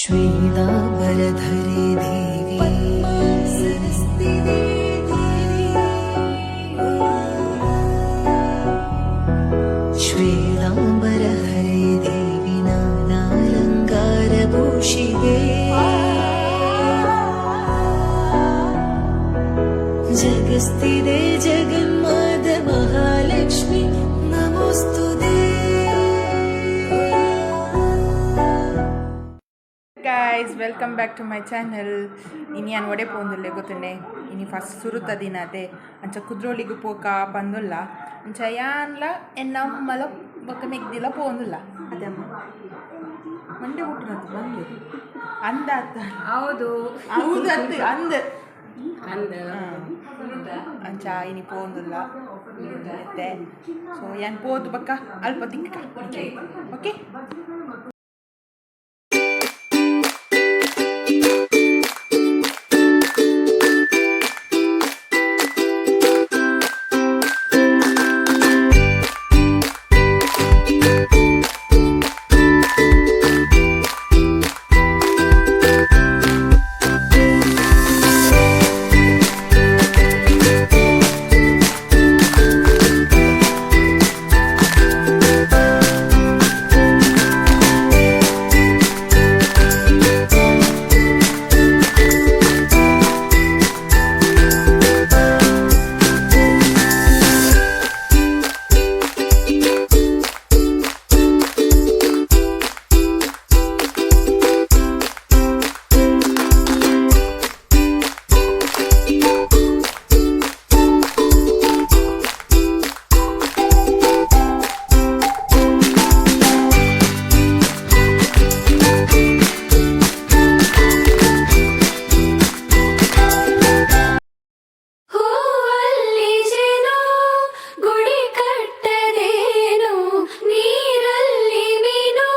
श्वेताम्बरधरे देवी पद्मासनस्थिते देवी श्वेताम्बरहरे देवी नानालङ्कारभूषिते जगस्थिते जगन्मात महालक्ष्मि नमोऽस्तु ते. Guys, welcome back to my channel. ಇನಿ ಯಾನ್ ಒಡೆ ಪೋಂದುಲ್ಲೆ ಗೊತ್ತುಂಡೆ? ಇನಿ ಫಸ್ಟ್ ಸುರುತ ದಿನ ಅತೆ. ಅಂಚ ಕುದ್ರೋಳಿಗ್ ಪೋಕ ಪಂದುಲ್ಲ. ಅಂಚ ಯಾನ್ಲ ಎನ್ನ ಅಮ್ಮಲ ಬೊಕ್ಕ ಮೆಗ್ದಿಲ ಪೋಂದುಲ್ಲ. ಅದೇ ಅಮ್ಮ ಮಂಡೆ ಹುಟ್ಟುನತ್ತು ಬಂದು ಅಂದಾತ. ಹೌದು. ಹೌದು ಅತ್ತು ಅಂದ್. ಅಂದ. ಅಂಚ ಇನಿ ಪೋಂದುಲ್ಲ ಇತ್ತೆ. ಸೊ ಯಾನ್ ಪೋದು ಬಕ್ಕ ಅಲ್ಪ ತಿಕ್ಕ. ಓಕೆ. ಹೂವಲ್ಲಿ ಜೇನು ಗುಡಿ ಕಟ್ಟದೇನು, ನೀರಲ್ಲಿ ಮೀನು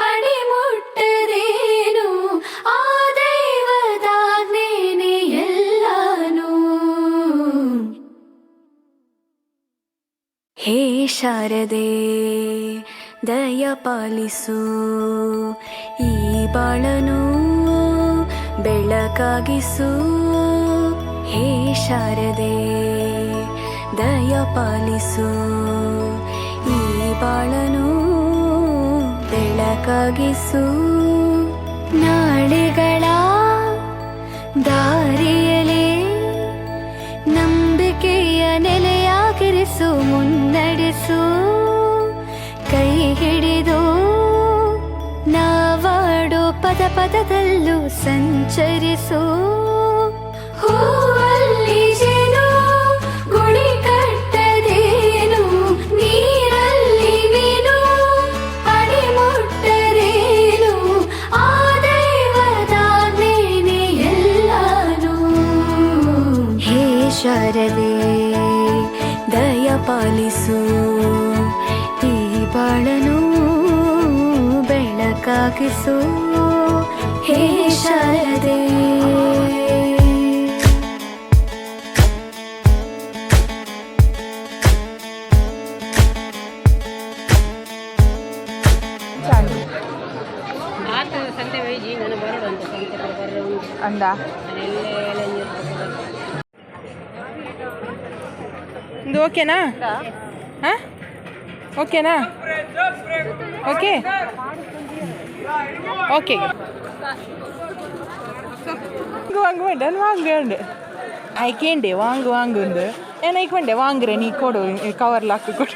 ಅಡಿ ಮುಟ್ಟದೇನು, ಆ ದೈವದಾಜ್ಞೆನೆ ಎಲ್ಲಾನು. ಹೇ ಶಾರದೆ, ದಯ ಪಾಲಿಸು, ಈ ಬಾಳನು ಬೆಳಕಾಗಿಸು. ಹೇ ಶಾರದೆ, ದಯ ಪಾಲಿಸು, ಈ ಬಾಳನು ಬೆಳಕಾಗಿಸು. ನಾಳೆಗಳ ದಾರಿಯಲೇ ನಂಬಿಕೆಯ ನೆಲೆಯಾಗಿರಿಸು, ಮುನ್ನಡೆಸು. ಕೈ ಹಿಡಿದು ನಾವಾಡೋ ಪದ ಪದದಲ್ಲೂ ಸಂಚರಿಸು. ಹೂವಲ್ಲಿ ಜೇನು ಗುಡಿ ಕಟ್ಟದೇನು, ನೀರಲ್ಲಿ ಮೀನು ಅಡಿ ಮುಟ್ಟದೇನು, ಆ ದೈವದಾಜ್ಞೆನೆ ಎಲ್ಲಾನು. ಹೇ ಶಾರದೆ, ದಯ ಪಾಲಿಸು, ಈ ಬಾಳನು ಬೆಳಕಾಗಿಸು. ಹೇ ಶಾರದೆ. ಆತ ಸಂತೆ ಒಯ್ಜಿ ನಾನು ಬರೋಡು ಅಂತ ಸಂತೆ ಕಡೆ ಬರ್ರೆ ಉಂಟು. ಅಂದ. ಅದೆಲ್ಲ. ಇದು ಓಕೆನಾ? ಹಾಂ, ಓಕೆನಾ? Okay okay. ವಾಂಗ್ വേണ്ട, വാങ്ങുണ്ട് അയക്കേണ്ടേ? വാങ്ങ് വാങ്ങുണ്ട്. ഞാൻ അയക്കണ്ടേ? വാങ്ങുറേ, നീ ಕೊಡು, ಕವರ್ಲ ಹಾಕಿ ಕೊಡು.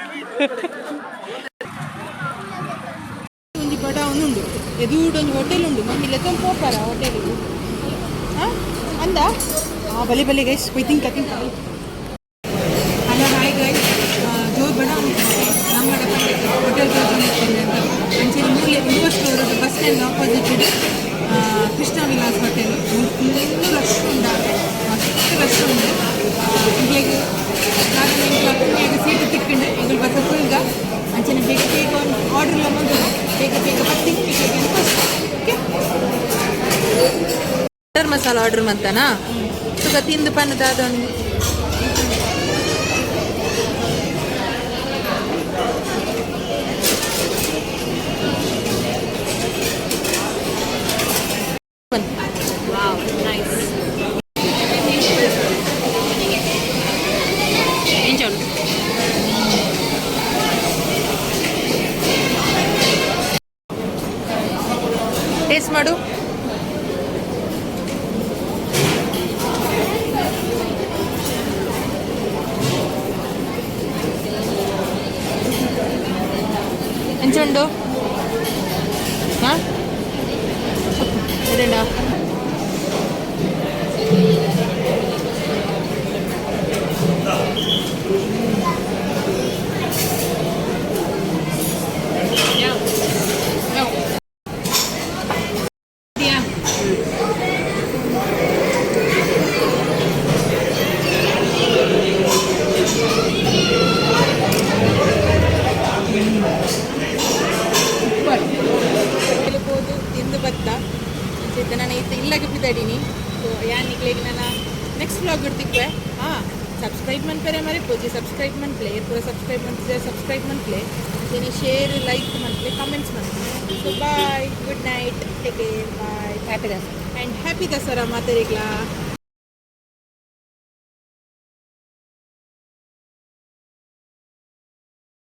ಒಂಜಿ ಬಡಾವಣೆ ಉಂಡು, ಎದುರು ಒಂಜಿ ಹೋಟೆಲ್ ಉಂಡು. ಮಮ್ಮಿ ಲೆತ್ತೊಂದು ಪೋಪಾರ ಹೋಟೆಲ್. ಹಾಂ, ಅಂದ. ಹಾಂ, ಬಲೆ ಬಲೆ ಗೈಸ್, ಪೋಯ್ ತಿಂಕ ತಿಂಕ. Hello, hi guys. ಜೋರು ಬಡ ನಮ್ಮ ಹೋಟೆಲ್ ಅಂಚನೆ ಮೂಲೆ ಯುವ store, bus stand opposite Krishna Vilas hotel. Full rush ಉಂಡಾಗ, ಮಸ್ತ್ ರಶ್ ಉಂಡು. ಎಂಕ್ಲೆಗ್ ಎಂಕ್ಲ ಸೀಟ್ ತಿಕ್ಕಂಡು, ಎಂಕುಲು ಬಸ್ ಫುಲ್ಗ. ಅಂಚನೆ ಬೇಗ ಬೇಗ ಆರ್ಡರ್ ಎಲ್ಲ ಬಂದು ಬೇಗ ಬೇಗ ಬರ್ತೀನಿ ಬೇಗ. ಓಕೆ. ಬಟರ್ ಮಸಾಲ ಆರ್ಡರ್ ಮಂತನಾ? ಸುಖ ತಿಂದು ಪನ್ನದಾದೊಂದು. ಮಾತಾಡಿನಿ. ಸೊ ಯಾನ್ ನಿಕ್ಲೆಗ್ ನನ್ನ ನೆಕ್ಸ್ಟ್ ವ್ಲಾಗ್ ತಿಕ್ವೆ. ಹಾಂ, ಸಬ್ಸ್ಕ್ರೈಬ್ ಮನ್ಪೆರೆ ಮರಿಪೊಜಿ. ಸಬ್ಸ್ಕ್ರೈಬ್ ಮನ್ಪ್ಲೆ. ಪೂರ ಸಬ್ಸ್ಕ್ರೈಬ್ ಮನ್ಪೆ, ಸಬ್ಸ್ಕ್ರೈಬ್ ಮನ್ಪ್ಲೆ. ಅಂಚೆನೆ ಶೇರ್, ಲೈಕ್ ಮನ್ಪ್ಲೆ, ಕಮೆಂಟ್ಸ್ ಮನ್ಪ್ಲೆ. So bye, good night, take care, bye. Happy Dasara. And happy Dasara ಮಾತೆರೆಗ್ಲಾ.